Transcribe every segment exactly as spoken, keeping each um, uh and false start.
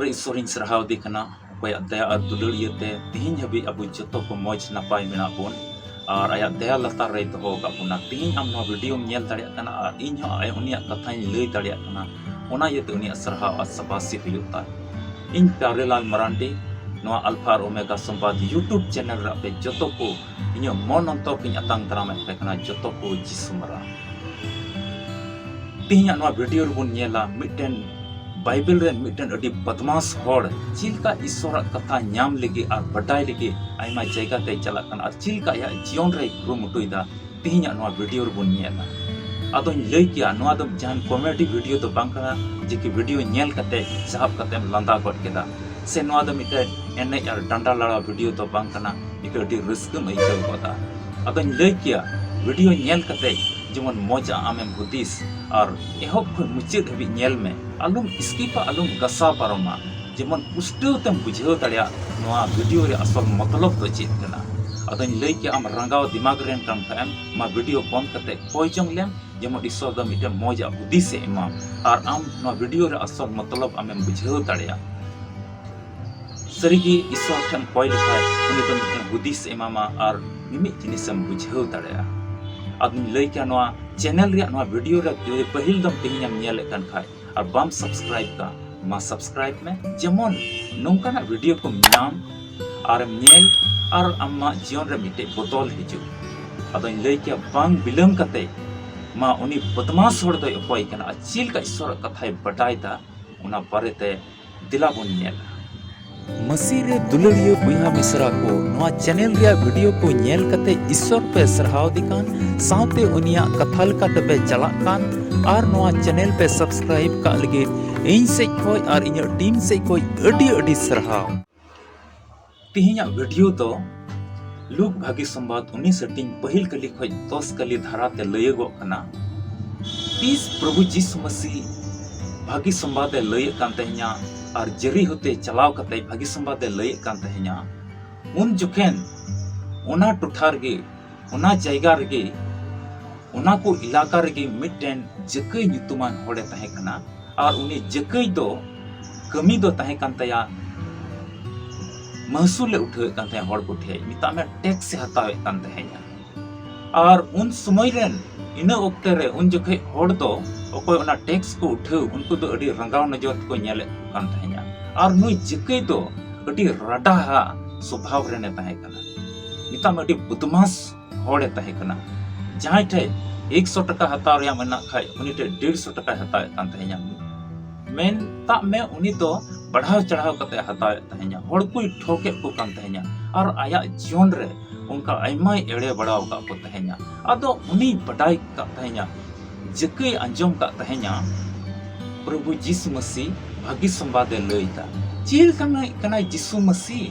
ᱤᱥᱥᱚᱨᱤᱧ ᱥᱟᱨᱦᱟᱣ ᱫᱮ ᱠᱟᱱᱟ, ᱚᱠᱚᱭᱟᱜ ᱫᱟᱭᱟ ᱟᱨ ᱫᱩᱞᱟᱹᱲ ᱤᱭᱟᱹᱛᱮ ᱛᱤᱦᱤᱧ ᱦᱟᱹᱵᱤᱡ ᱟᱵᱚ ᱡᱚᱛᱚ ᱠᱚ ᱢᱚᱡᱽ ᱱᱟᱯᱟᱭ ᱢᱮᱱᱟᱜ ᱵᱚᱱ ᱟᱨ ᱟᱭᱟᱜ ᱫᱟᱭᱟ ᱞᱟᱛᱟᱨ ᱨᱮᱭ ᱫᱚᱦᱚ ᱟᱠᱟᱫ ᱵᱚᱱᱟ᱾ ᱛᱤᱦᱤᱧ ᱟᱢ ᱱᱚᱣᱟ ᱵᱷᱤᱰᱤᱭᱳᱢ ᱧᱮᱞ ᱫᱟᱲᱮᱭᱟᱜ ᱠᱟᱱᱟ ᱟᱨ ᱤᱧ ᱦᱚᱸ ᱟᱭ-, ᱩᱱᱤᱭᱟᱜ ᱠᱟᱛᱷᱟᱧ ᱞᱟᱹᱭ ᱫᱟᱲᱮᱭᱟᱜ ᱠᱟᱱᱟ, ᱚᱱᱟ ᱤᱭᱟᱹᱛᱮ ᱩᱱᱤᱭᱟᱜ ᱥᱟᱨᱦᱟᱣ ᱟᱨ ᱥᱟᱵᱟᱥᱤ ᱦᱩᱭᱩᱜ ᱛᱟᱭ᱾ ᱤᱧ ᱯᱭᱟᱨᱮᱞᱟᱞ ᱢᱟᱨᱟᱱᱰᱤ, ᱱᱚᱣᱟ ᱟᱞᱯᱷᱟ ᱟᱨ ᱳᱢᱮᱜᱟ ᱥᱚᱢᱵᱟᱫ YouTube ᱪᱮᱱᱮᱞ ᱨᱮ ᱟᱯᱮ ᱡᱚᱛᱚ ᱠᱚ ᱤᱧᱟᱹᱜ ᱢᱚᱱ ᱚᱱᱛᱚᱨ ᱠᱚᱧ ᱟᱛᱟᱝ ᱫᱟᱨᱟᱢᱮᱫ ᱯᱮ ᱠᱟᱱᱟ, ᱡᱚᱛᱚ ᱠᱚ ᱡᱤᱥᱩ ᱢᱟᱨᱟᱝ᱾ ᱛᱮᱦᱮᱧᱟᱜ ᱱᱚᱣᱟ ᱵᱷᱤᱰᱤᱭᱳ ᱨᱮᱵᱚᱱ ᱧᱮᱞᱟ ᱢᱤᱫᱴᱮᱱ ᱵᱟᱭᱵᱮᱞ ᱨᱮᱱ ᱢᱤᱫᱴᱮᱱ ᱟᱹᱰᱤ ᱵᱚᱫᱢᱟᱥ ᱦᱚᱲ ᱪᱮᱫ ᱞᱮᱠᱟ ᱤᱥᱥᱚᱨᱟᱜ ᱠᱟᱛᱷᱟ ᱧᱟᱢ ᱞᱟᱹᱜᱤᱫ ᱟᱨ ᱵᱟᱰᱟᱭ ᱞᱟᱹᱜᱤᱫ ᱟᱭᱢᱟ ᱡᱟᱭᱜᱟ ᱛᱮᱭ ᱪᱟᱞᱟᱜ ᱠᱟᱱᱟ ᱟᱨ ᱪᱮᱫ ᱞᱮᱠᱟ ᱟᱭᱟᱜ ᱡᱤᱭᱚᱱ ᱨᱮᱭ ᱠᱩᱨᱩᱢᱩᱴᱩᱭᱮᱫᱟ, ᱛᱮᱦᱮᱧᱟᱜ ᱱᱚᱣᱟ ᱵᱷᱤᱰᱤᱭᱳ ᱨᱮᱵᱚᱱ ᱧᱮᱞᱟ᱾ ᱟᱫᱚᱧ ᱞᱟᱹᱭ ᱠᱮᱭᱟ, ᱱᱚᱣᱟ ᱫᱚ ᱡᱟᱦᱟᱱ ᱠᱚᱢᱮᱰᱤ ᱵᱷᱤᱰᱤᱭᱳ ᱫᱚ ᱵᱟᱝ ᱠᱟᱱᱟ ᱡᱮ ᱠᱤ ᱵᱷᱤᱰᱤᱭᱳ ᱧᱮᱞ ᱠᱟᱛᱮ ᱥᱟᱦᱟᱵ ᱠᱟᱛᱮᱢ ᱞᱟᱸᱫᱟ ᱜᱚᱫ ᱠᱮᱫᱟ, ᱥᱮ ᱱᱚᱣᱟ ᱫᱚ ᱢᱤᱫᱴᱮᱱ ᱮᱱᱮᱡ ᱟᱨ ᱰᱟᱸᱰᱟ ᱞᱟᱲᱟ ᱵᱷᱤᱰᱤᱭᱳ ᱫᱚ ᱵᱟᱝ ᱠᱟᱱᱟ ᱡᱮ ᱠᱤ ᱟᱹᱰᱤ ᱨᱟᱹᱥᱠᱟᱹᱢ ᱟᱹᱭᱠᱟᱹᱣ ᱜᱚᱫᱟ᱾ ᱟᱫᱚᱧ ᱞᱟᱹᱭ ᱠᱮᱭᱟ, ᱵᱷᱤᱰᱤᱭᱳ ᱧᱮᱞ ᱠᱟᱛᱮ ᱡᱮᱢᱚᱱ ᱢᱚᱡᱽ ᱟᱜ ᱟᱢᱮᱢ ᱦᱩᱫᱤᱥ ᱟᱨ ᱮᱦᱚᱵ ᱠᱷᱚᱱ ᱢᱩᱪᱟᱹᱫ ᱦᱟᱹᱵᱤᱡ ᱧᱮᱞ ᱢᱮ, ᱟᱞᱚᱢ ᱥᱠᱤᱯᱟ, ᱟᱞᱚᱢ ᱜᱟᱥᱟᱣ ᱯᱟᱨᱚᱢᱟ, ᱡᱮᱢᱚᱱ ᱯᱩᱥᱴᱟᱹᱣ ᱛᱮᱢ ᱵᱩᱡᱷᱟᱹᱣ ᱫᱟᱲᱮᱭᱟᱜ ᱱᱚᱣᱟ ᱵᱷᱤᱰᱤᱭᱳ ᱨᱮᱭᱟᱜ ᱟᱥᱚᱞ ᱢᱚᱛᱞᱚᱵ ᱫᱚ ᱪᱮᱫ ᱠᱟᱱᱟ᱾ ᱟᱫᱚᱧ ᱞᱟᱹᱭ ᱠᱮᱭᱟ, ᱟᱢ ᱨᱟᱸᱜᱟᱣ ᱫᱤᱢᱟᱜᱽ ᱨᱮᱱ ᱠᱟᱱ ᱠᱷᱟᱱᱮᱢ, ᱢᱟ ᱵᱷᱤᱰᱤᱭᱳ ᱵᱚᱱᱫ ᱠᱟᱛᱮ ᱠᱚᱭ ᱡᱚᱝ ᱞᱮᱢ, ᱡᱮᱢᱚᱱ ᱤᱥᱥᱚᱨ ᱫᱚ ᱢᱤᱫᱴᱮᱱ ᱢᱚᱡᱽ ᱟᱜ ᱦᱩᱫᱤᱥ ᱮ ᱮᱢᱟᱢ ᱟᱨ ᱟᱢ ᱱᱚᱣᱟ ᱵᱷᱤᱰᱤᱭᱳ ᱨᱮ ᱟᱥᱚᱞ ᱢᱚᱛᱞᱚᱵ ᱟᱢᱮᱢ ᱵᱩᱡᱷᱟᱹᱣ ᱫᱟᱲᱮᱭᱟᱜ᱾ ᱥᱟᱹᱨᱤᱜᱮ ᱤᱥᱥᱚᱨ ᱴᱷᱮᱱ ᱠᱚᱭ ᱞᱮᱠᱷᱟᱡ ᱩᱱᱤ ᱫᱚ ᱢᱤᱫᱴᱮᱱ ᱦᱩᱫᱤᱥ ᱮ ᱮᱢᱟᱢᱟ ᱟᱨ ᱢᱤᱢᱤᱫ ᱡᱤᱱᱤᱥᱮᱢ ᱵᱩᱡᱷᱟᱹᱣ ᱫᱟᱲᱮᱭᱟᱜᱼᱟ᱾ ᱟᱫᱚᱧ ᱞᱟᱹᱭ ᱠᱮᱭᱟ, ᱱᱚᱣᱟ ᱪᱮᱱᱮᱞ ᱨᱮᱭᱟᱜ ᱱᱚᱣᱟ ᱵᱷᱤᱰᱤᱭᱳ ᱨᱮ ᱡᱩᱫᱤ ᱯᱟᱹᱦᱤᱞ ᱫᱚᱢ ᱛᱮᱦᱮᱧᱮᱢ ᱧᱮᱞᱮᱫ ᱠᱟᱱ ᱠᱷᱟᱡ ᱟᱨ ᱵᱟᱢ ᱥᱟᱵᱥᱠᱨᱟᱭᱤᱵ ᱠᱟᱜ, ᱢᱟ ᱥᱟᱵᱥᱠᱨᱟᱭᱤᱵ ᱢᱮ, ᱡᱮᱢᱚᱱ ᱱᱚᱝᱠᱟᱱᱟᱜ ᱵᱷᱤᱰᱤᱭᱳ ᱠᱚᱢ ᱧᱟᱢ ᱟᱨᱮᱢ ᱧᱮᱞ ᱟᱨ ᱟᱢᱟᱜ ᱡᱤᱭᱚᱱ ᱨᱮ ᱢᱤᱫᱴᱮᱡ ᱵᱚᱫᱚᱞ ᱦᱤᱡᱩᱜ᱾ ᱟᱫᱚᱧ ᱞᱟᱹᱭ ᱠᱮᱭᱟ, ᱵᱟᱝ ᱵᱤᱞᱚᱢ ᱠᱟᱛᱮ ᱢᱟ ᱩᱱᱤ ᱵᱚᱫᱢᱟᱥ ᱦᱚᱲ ᱫᱚᱭ ᱚᱠᱚᱭ ᱠᱟᱱᱟ ᱟᱨ ᱪᱮᱫ ᱞᱮᱠᱟ ᱤᱥᱥᱚᱨᱟᱜ ᱠᱟᱛᱷᱟᱭ ᱵᱟᱰᱟᱭ ᱫᱟ, ᱚᱱᱟ ᱵᱟᱨᱮᱛᱮ ᱫᱮᱞᱟ ᱵᱚᱱ ᱧᱮᱞᱟ᱾ ᱢᱟᱹᱥᱤ ᱨᱮ ᱫᱩᱞᱟᱹᱲᱤᱭᱟᱹ ᱵᱚᱭᱦᱟ ᱢᱤᱥᱨᱟ ᱠᱚ, ᱱᱚᱣᱟ ᱪᱮᱱᱮᱞ ᱨᱮᱭᱟᱜ ᱵᱷᱤᱰᱤᱭᱳ ᱠᱚ ᱧᱮᱞ ᱠᱟᱛᱮ ᱤᱥᱥᱚᱨ ᱯᱮ ᱥᱟᱨᱦᱟᱣ ᱫᱮ ᱠᱟᱱ, ᱥᱟᱶᱛᱮ ᱩᱱᱤᱭᱟᱜ ᱠᱟᱛᱷᱟ ᱞᱮᱠᱟ ᱛᱮᱯᱮ ᱪᱟᱞᱟᱜ ᱠᱟᱱ ᱟᱨ ᱱᱚᱣᱟ ᱪᱮᱱᱮᱞ ᱯᱮ ᱥᱟᱵᱥᱠᱨᱟᱭᱤᱵ ᱠᱟᱜ ᱞᱟᱹᱜᱤᱫ ᱤᱧ ᱥᱮᱡ ᱠᱷᱚᱡ ᱟᱨ ᱤᱧᱟᱹᱜ ᱴᱤᱢ ᱥᱮᱡ ᱠᱷᱚᱡ ᱟᱹᱰᱤ ᱟᱹᱰᱤ ᱥᱟᱨᱦᱟᱣ᱾ ᱛᱮᱦᱮᱧᱟᱜ ᱵᱷᱤᱰᱤᱭᱳ ᱫᱚ ᱞᱩᱠ ᱵᱷᱟᱹᱜᱤ ᱥᱚᱢᱵᱟᱫ ᱩᱱᱤᱥ ᱦᱟᱹᱴᱤᱧ ᱯᱟᱹᱦᱤᱞ ᱠᱟᱹᱞᱤ ᱠᱷᱚᱡ ᱫᱚᱥ ᱠᱟᱹᱞᱤ ᱫᱷᱟᱨᱟ ᱛᱮ ᱞᱟᱹᱭᱟᱹᱜᱚᱜ ᱠᱟᱱᱟ᱾ ᱛᱤᱥ ᱯᱨᱚᱵᱷᱩ ᱡᱤᱥᱩ ᱢᱟᱹᱥᱤ ᱵᱷᱟᱹᱜᱤ ᱥᱚᱢᱵᱟᱫ ᱮ ᱞᱟᱹᱭᱮᱫ ᱠᱟᱱ ᱛᱟᱦᱮᱸᱧᱟ ᱟᱨ ᱡᱮᱨᱤᱦᱳ ᱛᱮ ᱪᱟᱞᱟᱣ ᱠᱟᱛᱮ ᱵᱷᱟᱹᱜᱤ ᱥᱚᱢᱵᱟᱫ ᱮ ᱞᱟᱹᱭᱮᱫ ᱠᱟᱱ ᱛᱟᱦᱮᱸᱧᱟ, ᱩᱱ ᱡᱚᱠᱷᱮᱱ ᱚᱱᱟ ᱴᱚᱴᱷᱟ ᱨᱮᱜᱮ, ᱚᱱᱟ ᱡᱟᱭᱜᱟ ᱨᱮᱜᱮ, ᱚᱱᱟ ᱠᱚ ᱮᱞᱟᱠᱟ ᱨᱮᱜᱮ ᱢᱤᱫᱴᱮᱱ ᱡᱟᱹᱠᱟᱹᱭ ᱧᱩᱛᱩᱢᱟᱱ ᱦᱚᱲᱮ ᱛᱟᱦᱮᱸ ᱠᱟᱱᱟ᱾ ᱟᱨ ᱩᱱᱤ ᱡᱟᱹᱠᱟᱹᱭ ᱫᱚ ᱠᱟᱹᱢᱤ ᱫᱚ ᱛᱟᱦᱮᱸ ᱠᱟᱱ ᱛᱟᱭᱟ, ᱢᱟᱹᱦᱥᱩᱞᱮ ᱩᱴᱷᱟᱹᱣᱮᱫ ᱠᱟᱱ ᱛᱟᱦᱮᱸᱫ ᱦᱚᱲ ᱠᱚ ᱴᱷᱮᱡ, ᱢᱮᱛᱟᱜ ᱢᱮ ᱴᱮᱠᱥ ᱮ ᱦᱟᱛᱟᱣᱮᱫ ᱠᱟᱱ ᱛᱟᱦᱮᱸᱫᱼᱟ᱾ ᱟᱨ ᱩᱱ ᱥᱚᱢᱚᱭ ᱨᱮᱱ, ᱤᱱᱟᱹ ᱚᱠᱛᱮ ᱨᱮ, ᱩᱱ ᱡᱚᱠᱷᱮᱡ ᱦᱚᱲ ᱫᱚ ᱚᱠᱚᱭ ᱚᱱᱟ ᱴᱮᱠᱥ ᱠᱚ ᱩᱴᱷᱟᱹᱣ, ᱩᱱᱠᱩ ᱫᱚ ᱟᱹᱰᱤ ᱨᱟᱸᱜᱟᱣ ᱱᱚᱡᱚᱨ ᱛᱮᱠᱚ ᱧᱮᱞᱮᱫ ᱠᱟᱱ ᱛᱟᱦᱮᱸᱫᱼᱟ᱾ ᱟᱨ ᱱᱩᱭ ᱡᱟᱹᱠᱟᱹᱭ ᱫᱚ ᱟᱹᱰᱤ ᱨᱟᱰᱟᱦᱟᱜ ᱥᱚᱵᱷᱟᱵ ᱨᱮᱱᱮ ᱛᱟᱦᱮᱸ ᱠᱟᱱᱟ᱾ ᱢᱮᱛᱟᱜ ᱢᱮ ᱟᱹᱰᱤ ᱵᱚᱫᱢᱟᱥ ᱦᱚᱲᱮ ᱛᱟᱦᱮᱸ ᱠᱟᱱᱟ᱾ ᱡᱟᱦᱟᱸᱭ ᱴᱷᱮᱡ ᱮᱠᱥᱚ ᱴᱟᱠᱟ ᱦᱟᱛᱟᱣ ᱨᱮᱭᱟᱜ ᱢᱮᱱᱟᱜ ᱠᱷᱟᱡ, ᱩᱱᱤ ᱴᱷᱮᱡ ᱰᱮᱲᱥᱚ ᱴᱟᱠᱟᱭ ᱦᱟᱛᱟᱣᱮᱫ ᱠᱟᱱ ᱛᱟᱦᱮᱸᱫᱼᱟ᱾ ᱢᱮᱛᱟᱜ ᱢᱮ ᱩᱱᱤ ᱫᱚ ᱵᱟᱲᱦᱟᱣ ᱪᱟᱲᱦᱟᱣ ᱠᱟᱛᱮ ᱦᱟᱛᱟᱣᱮᱫ ᱛᱟᱦᱮᱸᱫᱼᱟ, ᱦᱚᱲ ᱠᱚᱭ ᱴᱷᱚᱠᱮᱫ ᱠᱚ ᱠᱟᱱ ᱛᱟᱦᱮᱸᱫᱼᱟ, ᱟᱨ ᱟᱭᱟᱜ ᱡᱤᱭᱚᱱ ᱨᱮ ᱚᱱᱠᱟ ᱟᱭᱢᱟᱭ ᱮᱲᱮ ᱵᱟᱲᱟᱣ ᱟᱠᱟᱫ ᱠᱚ ᱛᱟᱦᱮᱸᱫᱼᱟ᱾ ᱟᱫᱚ ᱩᱱᱤᱭ ᱵᱟᱰᱟᱭ ᱠᱟᱜ ᱛᱟᱦᱮᱸᱫᱼᱟ, ᱡᱟᱹᱠᱟᱹᱭ ᱟᱸᱡᱚᱢ ᱠᱟᱜ ᱛᱟᱦᱮᱸᱫᱼᱟ, ᱯᱨᱚᱵᱷᱩ ᱡᱤᱥᱩ ᱢᱟᱹᱥᱤ ᱵᱷᱟᱹᱜᱤ ᱥᱚᱢᱵᱟᱫ ᱮ ᱞᱟᱹᱭ ᱮᱫᱟ᱾ ᱪᱮᱫ ᱞᱮᱠᱟᱱᱤᱡ ᱠᱟᱱᱟᱭ ᱡᱤᱥᱩ ᱢᱟᱹᱥᱤ?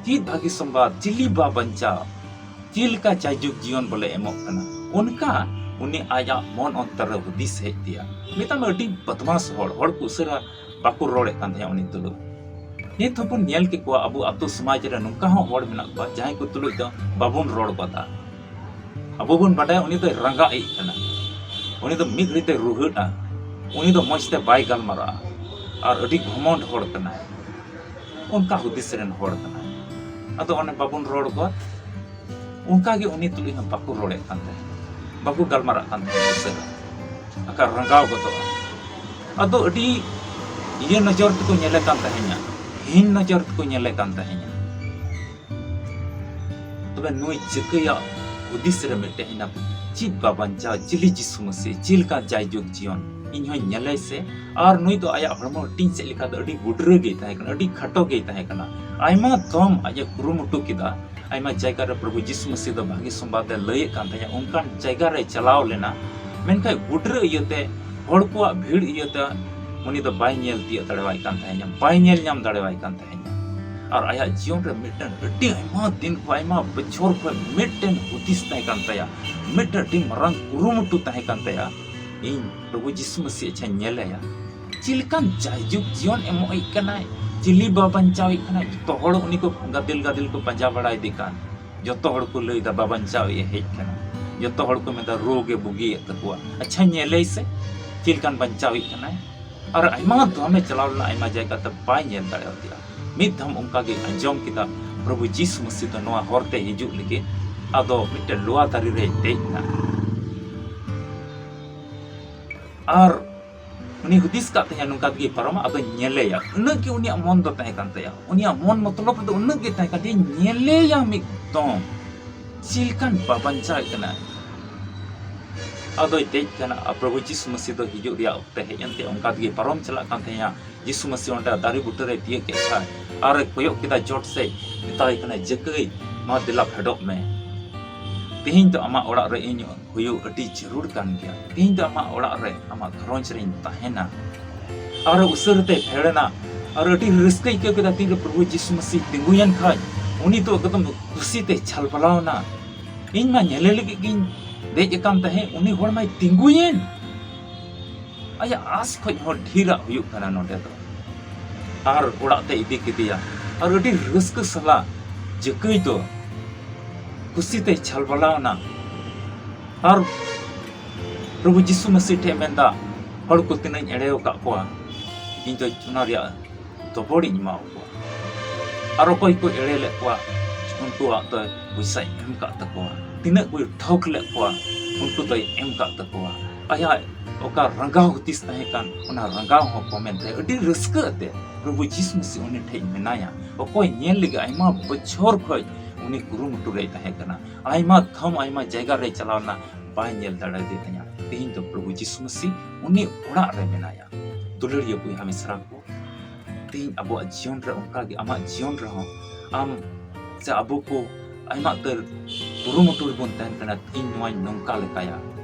ᱪᱮᱫ ᱵᱷᱟᱹᱜᱤ ᱥᱚᱢᱵᱟᱫ? ᱪᱤᱞᱤ ᱵᱟ ᱵᱟᱧᱪᱟᱣ? ᱪᱮᱫ ᱞᱮᱠᱟ ᱡᱟᱭᱡᱩᱜᱽ ᱡᱤᱭᱚᱱ ᱵᱚᱞᱮ ᱮᱢᱚᱜ ᱠᱟᱱᱟ? ᱚᱱᱠᱟ ᱩᱱᱤ ᱟᱭᱟᱜ ᱢᱚᱱ ᱚᱱᱛᱚᱨ ᱨᱮ ᱦᱩᱫᱤᱥ ᱦᱮᱡ ᱟᱫᱮᱭᱟ᱾ ᱢᱮᱛᱟᱜ ᱢᱮ ᱟᱹᱰᱤ ᱵᱚᱫᱢᱟᱥ ᱦᱚᱲ, ᱦᱚᱲ ᱠᱚ ᱩᱥᱟᱹᱨᱟ ᱵᱟᱠᱚ ᱨᱚᱲᱮᱫ ᱠᱟᱱ ᱛᱟᱦᱮᱸᱫ ᱩᱱᱤ ᱛᱩᱞᱩᱡ᱾ ᱱᱤᱛ ᱦᱚᱸᱵᱚᱱ ᱧᱮᱞ ᱠᱮᱫ ᱠᱚᱣᱟ, ᱟᱵᱚ ᱟᱛᱳ ᱥᱚᱢᱟᱡᱽ ᱨᱮ ᱱᱚᱝᱠᱟ ᱦᱚᱸ ᱦᱚᱲ ᱢᱮᱱᱟᱜ ᱠᱚᱣᱟ, ᱡᱟᱦᱟᱸᱭ ᱠᱚ ᱛᱩᱞᱩᱡ ᱫᱚ ᱵᱟᱵᱚᱱ ᱨᱚᱲ ᱜᱚᱫᱟ᱾ ᱟᱵᱚ ᱵᱚᱱ ᱵᱟᱰᱟᱭᱟ ᱩᱱᱤ ᱫᱚᱭ ᱨᱟᱸᱜᱟᱜ ᱤᱡ ᱠᱟᱱᱟ, ᱩᱱᱤ ᱫᱚ ᱢᱤᱫ ᱜᱷᱟᱹᱲᱤᱡ ᱛᱮ ᱨᱩᱦᱟᱹᱜᱼᱟ, ᱩᱱᱤ ᱫᱚ ᱢᱚᱡᱽ ᱛᱮ ᱵᱟᱭ ᱜᱟᱞᱢᱟᱨᱟᱜᱼᱟ, ᱟᱨ ᱟᱹᱰᱤ ᱜᱷᱚᱢᱚᱱᱰ ᱦᱚᱲ ᱠᱟᱱᱟᱭ, ᱚᱱᱠᱟ ᱦᱩᱫᱤᱥ ᱨᱮᱱ ᱦᱚᱲ ᱠᱟᱱᱟᱭ᱾ ᱟᱫᱚ ᱚᱱᱮ ᱵᱟᱵᱚᱱ ᱨᱚᱲ ᱜᱚᱫ, ᱚᱱᱠᱟ ᱜᱮ ᱩᱱᱤ ᱛᱩᱞᱩᱡ ᱦᱚᱸ ᱵᱟᱠᱚ ᱨᱚᱲᱮᱫ ᱠᱟᱱ ᱛᱟᱦᱮᱸᱫ, ᱵᱟᱠᱚ ᱜᱟᱞᱢᱟᱨᱟᱜ ᱠᱟᱱ ᱛᱟᱦᱮᱸᱫ ᱩᱥᱟᱹᱨᱟ, ᱟᱠᱟ ᱨᱟᱸᱜᱟᱣ ᱜᱚᱫᱚᱜᱼᱟ᱾ ᱟᱫᱚ ᱟᱹᱰᱤ ᱤᱭᱟᱹ ᱱᱚᱡᱚᱨ ᱛᱮᱠᱚ ᱧᱮᱞᱮ ᱠᱟᱱ ᱛᱟᱦᱮᱸᱧᱟ, ᱦᱤᱱ ᱱᱚᱡᱚᱨ ᱛᱮᱠᱚ ᱧᱮᱞᱮ ᱠᱟᱱ ᱛᱟᱦᱮᱸᱧᱟ᱾ ᱛᱚᱵᱮ ᱱᱩᱭ ᱡᱟᱹᱠᱟᱹᱭᱟᱜ ᱦᱩᱫᱤᱥ ᱨᱮ ᱢᱤᱫᱴᱮᱱ ᱦᱮᱱᱟᱜ, ᱪᱮᱫ ᱵᱟ ᱵᱟᱧᱪᱟᱣ, ᱪᱤᱞᱤ ᱡᱤᱥᱩ ᱢᱟᱹᱥᱤ, ᱪᱮᱫ ᱞᱮᱠᱟ ᱡᱟᱭᱡᱩᱜᱽ ᱡᱤᱭᱚᱱ, ᱤᱧ ᱦᱚᱸᱧ ᱧᱮᱞᱮ ᱥᱮ᱾ ᱟᱨ ᱱᱩᱭ ᱫᱚ ᱟᱭᱟᱜ ᱦᱚᱲᱢᱚ ᱦᱟᱹᱴᱤᱧ ᱥᱮᱫ ᱞᱮᱠᱟ ᱫᱚ ᱟᱹᱰᱤ ᱜᱩᱰᱨᱟᱹ ᱜᱮᱭ ᱛᱟᱦᱮᱸ ᱠᱟᱱᱟ, ᱟᱹᱰᱤ ᱠᱷᱟᱴᱚ ᱜᱮᱭ ᱛᱟᱦᱮᱸ ᱠᱟᱱᱟ᱾ ᱟᱭᱢᱟ ᱫᱚᱢ ᱟᱡ ᱮ ᱠᱩᱨᱩᱢᱩᱴᱩ ᱠᱮᱫᱟ, ᱟᱭᱢᱟ ᱡᱟᱭᱜᱟ ᱨᱮ ᱯᱨᱚᱵᱷᱩ ᱡᱤᱥᱩ ᱢᱟᱹᱥᱤ ᱫᱚ ᱵᱷᱟᱹᱜᱤ ᱥᱚᱢᱵᱟᱫ ᱮ ᱞᱟᱹᱭᱮᱫ ᱠᱟᱱ ᱛᱟᱦᱮᱸᱫ, ᱚᱱᱠᱟᱱ ᱡᱟᱭᱜᱟ ᱨᱮ ᱪᱟᱞᱟᱣ ᱞᱮᱱᱟ, ᱢᱮᱱᱠᱷᱟᱱ ᱜᱩᱰᱨᱟᱹ ᱤᱭᱟᱹᱛᱮ, ᱦᱚᱲ ᱠᱚᱣᱟᱜ ᱵᱷᱤᱲ ᱤᱭᱟᱹᱛᱮ ᱩᱱᱤ ᱫᱚ ᱵᱟᱭ ᱧᱮᱞ ᱛᱤᱭᱳᱜ ᱫᱟᱲᱮᱣᱟᱭ ᱠᱟᱱ ᱛᱟᱦᱮᱸᱫ, ᱵᱟᱭ ᱧᱮᱞ ᱧᱟᱢ ᱫᱟᱲᱮᱣᱟᱭ ᱠᱟᱱ ᱛᱟᱦᱮᱸᱫ᱾ ᱟᱨ ᱟᱭᱟᱜ ᱡᱤᱭᱚᱱ ᱨᱮ ᱢᱤᱫᱴᱮᱱ ᱟᱹᱰᱤ ᱟᱭᱢᱟ ᱫᱤᱱ ᱠᱷᱚᱱ, ᱟᱭᱢᱟ ᱵᱚᱪᱷᱚᱨ ᱠᱷᱚᱱ ᱢᱤᱫᱴᱮᱱ ᱦᱩᱫᱤᱥ ᱛᱟᱦᱮᱸ ᱠᱟᱱ ᱛᱟᱭᱟ, ᱢᱤᱫᱴᱮᱱ ᱟᱹᱰᱤ ᱢᱟᱨᱟᱝ ᱠᱩᱨᱩᱢᱩᱴᱩ ᱛᱟᱦᱮᱸ ᱠᱟᱱ ᱛᱟᱭᱟ, ᱤᱧ ᱯᱨᱚᱵᱷᱩ ᱡᱤᱥᱩ ᱢᱟᱹᱥᱤ ᱟᱪᱪᱷᱟᱧ ᱧᱮᱞᱮᱭᱟ, ᱪᱮᱫ ᱞᱮᱠᱟᱱ ᱡᱟᱭᱡᱩᱜᱽ ᱡᱤᱭᱚᱱ ᱮᱢᱚᱜ ᱤᱡ ᱠᱟᱱᱟᱭ, ᱪᱤᱞᱤ ᱵᱟ ᱵᱟᱧᱪᱟᱣ ᱤᱡ ᱠᱟᱱᱟᱭ᱾ ᱡᱚᱛᱚ ᱦᱚᱲ ᱩᱱᱤ ᱠᱚ ᱜᱟᱫᱮᱞ ᱜᱟᱫᱮᱞ ᱠᱚ ᱯᱟᱸᱡᱟ ᱵᱟᱲᱟᱭᱮᱫᱮ ᱠᱟᱱ, ᱡᱚᱛᱚ ᱦᱚᱲ ᱠᱚ ᱞᱟᱹᱭᱫᱟ ᱵᱟ ᱵᱟᱧᱪᱟᱣ ᱤᱡ ᱮ ᱦᱮᱡ ᱠᱟᱱᱟ, ᱡᱚᱛᱚ ᱦᱚᱲ ᱠᱚ ᱢᱮᱱᱫᱟ ᱨᱳᱜᱽ ᱮ ᱵᱩᱜᱤᱭᱮᱫ ᱛᱟᱠᱚᱣᱟ᱾ ᱟᱪᱪᱷᱟ ᱧᱮᱞᱮᱭ ᱥᱮ ᱪᱮᱫ ᱞᱮᱠᱟᱱ ᱵᱟᱧᱪᱟᱣ ᱤᱡ ᱠᱟᱱᱟᱭ᱾ ᱟᱨ ᱟᱭᱢᱟ ᱫᱷᱚᱢᱮ ᱪᱟᱞᱟᱣ ᱞᱮᱱᱟ, ᱟᱭᱢᱟ ᱡᱟᱭᱜᱟ ᱛᱮ ᱵᱟᱭ ᱧᱮᱞ ᱫᱟᱲᱮᱭᱟᱫᱮᱭᱟ᱾ ᱢᱤᱫ ᱫᱷᱟᱢ ᱚᱱᱠᱟ ᱜᱮ ᱟᱸᱡᱚᱢ ᱠᱮᱫᱟ, ᱯᱨᱚᱵᱷᱩ ᱡᱤᱥᱩ ᱢᱟᱹᱥᱤ ᱫᱚ ᱱᱚᱣᱟ ᱦᱚᱨ ᱛᱮ ᱦᱤᱡᱩᱜ ᱞᱟᱹᱜᱤᱫ᱾ ᱟᱫᱚ ᱢᱤᱫᱴᱮᱱ ᱞᱚᱣᱟ ᱫᱟᱨᱮ ᱨᱮᱭ ᱫᱮᱡ ᱮᱱᱟ᱾ ᱟᱨ ᱩᱱᱤ ᱦᱩᱫᱤᱥ ᱠᱟᱜ ᱛᱟᱦᱮᱸ ᱱᱚᱝᱠᱟ ᱛᱮᱜᱮ ᱯᱟᱨᱚᱢᱟ, ᱟᱫᱚ ᱧᱮᱞᱮᱭᱟ᱾ ᱩᱱᱟᱹᱜ ᱜᱮ ᱩᱱᱤᱭᱟᱜ ᱢᱚᱱ ᱫᱚ ᱛᱟᱦᱮᱸ ᱠᱟᱱ ᱛᱟᱭᱟ᱾ ᱩᱱᱤᱭᱟᱜ ᱢᱚᱱ ᱢᱚᱛᱞᱚᱵ ᱨᱮᱫᱚ ᱩᱱᱟᱹᱜ ᱜᱮ ᱛᱟᱦᱮᱸ ᱠᱟᱱ ᱛᱟᱭᱟ, ᱧᱮᱞᱮᱭᱟ ᱢᱤᱫ ᱫᱚᱢ ᱪᱮᱫ ᱞᱮᱠᱟᱱ ᱵᱟᱵᱟᱧᱪᱟᱣ ᱠᱟᱱᱟᱭ᱾ ᱟᱫᱚᱭ ᱫᱮᱡ ᱠᱟᱱᱟ, ᱟᱨ ᱯᱨᱚᱵᱷᱩ ᱡᱤᱥᱩ ᱢᱟᱹᱥᱤ ᱫᱚ ᱦᱤᱡᱩᱜ ᱨᱮᱭᱟᱜ ᱚᱠᱛᱮ ᱦᱮᱡ ᱮᱱᱛᱮ ᱚᱱᱠᱟ ᱛᱮᱜᱮ ᱯᱟᱨᱚᱢ ᱪᱟᱞᱟᱜ ᱠᱟᱱ ᱛᱟᱦᱮᱸᱭᱟ᱾ ᱡᱤᱥᱩ ᱢᱟᱹᱥᱤ ᱚᱸᱰᱮ ᱫᱟᱨᱮ ᱵᱩᱴᱟᱹ ᱨᱮ ᱛᱤᱭᱟᱹᱜ ᱠᱮᱫ ᱠᱷᱟᱱ ᱟᱨᱮ ᱠᱚᱭᱚᱜ ᱠᱮᱫᱟ ᱪᱚᱴ ᱥᱮᱫ, ᱢᱮᱛᱟᱭ ᱠᱟᱱᱟ, "ᱡᱟᱹᱠᱟᱹᱭ, ᱢᱟ ᱫᱮᱞᱟ ᱯᱷᱮᱰᱚᱜ ᱢᱮ᱾ ᱛᱮᱦᱮᱧ ᱫᱚ ᱟᱢᱟᱜ ᱚᱲᱟᱜ ᱨᱮ ᱤᱧ ᱦᱩᱭᱩᱜ ᱟᱹᱰᱤ ᱡᱟᱹᱨᱩᱲ ᱠᱟᱱ ᱜᱮᱭᱟ᱾ ᱛᱮᱦᱮᱧ ᱫᱚ ᱟᱢᱟᱜ ᱚᱲᱟᱜ ᱨᱮ, ᱟᱢᱟᱜ ᱜᱷᱟᱨᱚᱸᱡᱽ ᱨᱮᱧ ᱛᱟᱦᱮᱱᱟ᱾" ᱟᱨ ᱩᱥᱟᱹᱨᱟ ᱛᱮᱭ ᱯᱷᱮᱰ ᱮᱱᱟ᱾ ᱟᱨ ᱟᱹᱰᱤ ᱨᱟᱹᱥᱠᱟᱹᱭ ᱟᱹᱭᱠᱟᱹᱣ ᱠᱮᱫᱟ, ᱛᱤᱱᱨᱮ ᱯᱨᱚᱵᱷᱩ ᱡᱤᱥᱩ ᱢᱟᱹᱥᱤ ᱛᱤᱸᱜᱩᱭᱮᱱ ᱠᱷᱟᱡ, ᱩᱱᱤ ᱫᱚ ᱮᱠᱫᱚᱢ ᱠᱩᱥᱤ ᱛᱮ ᱪᱷᱟᱞᱵᱟᱞᱟᱣ ᱮᱱᱟ᱾ "ᱤᱧ ᱢᱟ ᱧᱮᱞᱮ ᱞᱟᱹᱜᱤᱫ ᱜᱤᱧ ᱫᱮᱡ ᱟᱠᱟᱱ ᱛᱟᱦᱮᱸ, ᱩᱱᱤ ᱦᱚᱲ ᱢᱟᱭ ᱛᱤᱸᱜᱩᱭᱮᱱ᱾" ᱟᱭᱟᱜ ᱟᱸᱥ ᱠᱷᱚᱡ ᱦᱚᱸ ᱰᱷᱮᱨᱟᱜ ᱦᱩᱭᱩᱜ ᱠᱟᱱᱟ ᱱᱚᱰᱮ ᱫᱚ᱾ ᱟᱨ ᱚᱲᱟᱜ ᱛᱮ ᱤᱫᱤ ᱠᱮᱫᱮᱭᱟ᱾ ᱟᱨ ᱟᱹᱰᱤ ᱨᱟᱹᱥᱠᱟᱹ ᱥᱟᱞᱟᱜ ᱡᱟᱹᱠᱟᱹᱭ ᱫᱚ ᱠᱩᱥᱤ ᱛᱮᱭ ᱪᱷᱟᱞᱵᱟᱞᱟᱣ ᱮᱱᱟ᱾ ᱟᱨ ᱯᱨᱚᱵᱷᱩ ᱡᱤᱥᱩ ᱢᱟᱹᱥᱤ ᱴᱷᱮᱱ ᱢᱮᱱᱫᱟ, "ᱦᱚᱲ ᱠᱚ ᱛᱤᱱᱟᱹᱜ ᱤᱧ ᱮᱲᱮ ᱟᱠᱟᱫ ᱠᱚᱣᱟ, ᱤᱧ ᱫᱚ ᱚᱱᱟ ᱨᱮᱭᱟᱜ ᱫᱚᱵᱚᱲ ᱤᱧ ᱮᱢᱟ ᱠᱚᱣᱟ᱾ ᱟᱨ ᱚᱠᱚᱭ ᱠᱚ ᱮᱲᱮ ᱞᱮᱫ ᱠᱚᱣᱟ, ᱩᱱᱠᱩᱣᱟᱜ ᱫᱚ ᱯᱚᱭᱥᱟᱭ ᱮᱢ ᱠᱟᱜ ᱛᱟᱠᱚᱣᱟ᱾ ᱛᱤᱱᱟᱹᱜ ᱠᱚ ᱴᱷᱚᱠ ᱞᱮᱫ ᱠᱚᱣᱟ, ᱩᱱᱠᱩ ᱫᱚᱭ ᱮᱢ ᱠᱟᱜ ᱛᱟᱠᱚᱣᱟ᱾" ᱟᱭᱟᱜ ᱚᱠᱟ ᱨᱟᱸᱜᱟᱣ ᱦᱩᱫᱤᱥ ᱛᱟᱦᱮᱸ ᱠᱟᱱ, ᱚᱱᱟ ᱨᱟᱸᱜᱟᱣ ᱦᱚᱸ ᱠᱚᱢᱮᱱ ᱛᱟᱭᱟ᱾ ᱟᱹᱰᱤ ᱨᱟᱹᱥᱠᱟᱹ ᱟᱛᱮ ᱯᱨᱚᱵᱷᱩ ᱡᱤᱥᱩ ᱢᱟᱹᱥᱤ ᱩᱱᱤ ᱴᱷᱮᱡ ᱢᱮᱱᱟᱭᱟ᱾ ᱚᱠᱚᱭ ᱧᱮᱞ ᱞᱟᱹᱜᱤᱫ ᱟᱭᱢᱟ ᱵᱚᱪᱷᱚᱨ ᱠᱷᱚᱡ ᱩᱱᱤ ᱠᱩᱨᱩᱢᱩᱴᱩ ᱨᱮᱭ ᱛᱟᱦᱮᱸ ᱠᱟᱱᱟ, ᱟᱭᱢᱟ ᱫᱷᱟᱢ ᱟᱭᱢᱟ ᱡᱟᱭᱜᱟ ᱨᱮᱭ ᱪᱟᱞᱟᱣ ᱞᱮᱱᱟ, ᱵᱟᱭ ᱧᱮᱞ ᱫᱟᱲᱮᱭᱟᱫᱮ ᱛᱟᱦᱮᱸ᱾ ᱛᱮᱦᱮᱧ ᱫᱚ ᱯᱨᱚᱵᱷᱩ ᱡᱤᱥᱩ ᱢᱟᱹᱥᱤ ᱩᱱᱤ ᱚᱲᱟᱜ ᱨᱮ ᱢᱮᱱᱟᱭᱟ᱾ ᱫᱩᱞᱟᱹᱲᱤᱭᱟᱹ ᱵᱚᱭᱦᱟ ᱢᱤᱥᱨᱟ ᱠᱚ, ᱛᱮᱦᱮᱧ ᱟᱵᱚᱣᱟᱜ ᱡᱤᱭᱚᱱ ᱨᱮ ᱚᱱᱠᱟ ᱜᱮ ᱟᱢᱟᱜ ᱡᱤᱭᱚᱱ ᱨᱮᱦᱚᱸ ᱟᱢ ᱥᱮ ᱟᱵᱚ ᱠᱚ ᱟᱭᱢᱟ ᱩᱛᱟᱹᱨ ᱠᱩᱨᱩᱢᱩᱴᱩ ᱨᱮᱵᱚᱱ ᱛᱟᱦᱮᱱ ᱠᱟᱱᱟ, "ᱤᱧ ᱱᱚᱣᱟᱧ ᱱᱚᱝᱠᱟ ᱞᱮᱠᱟᱭᱟ,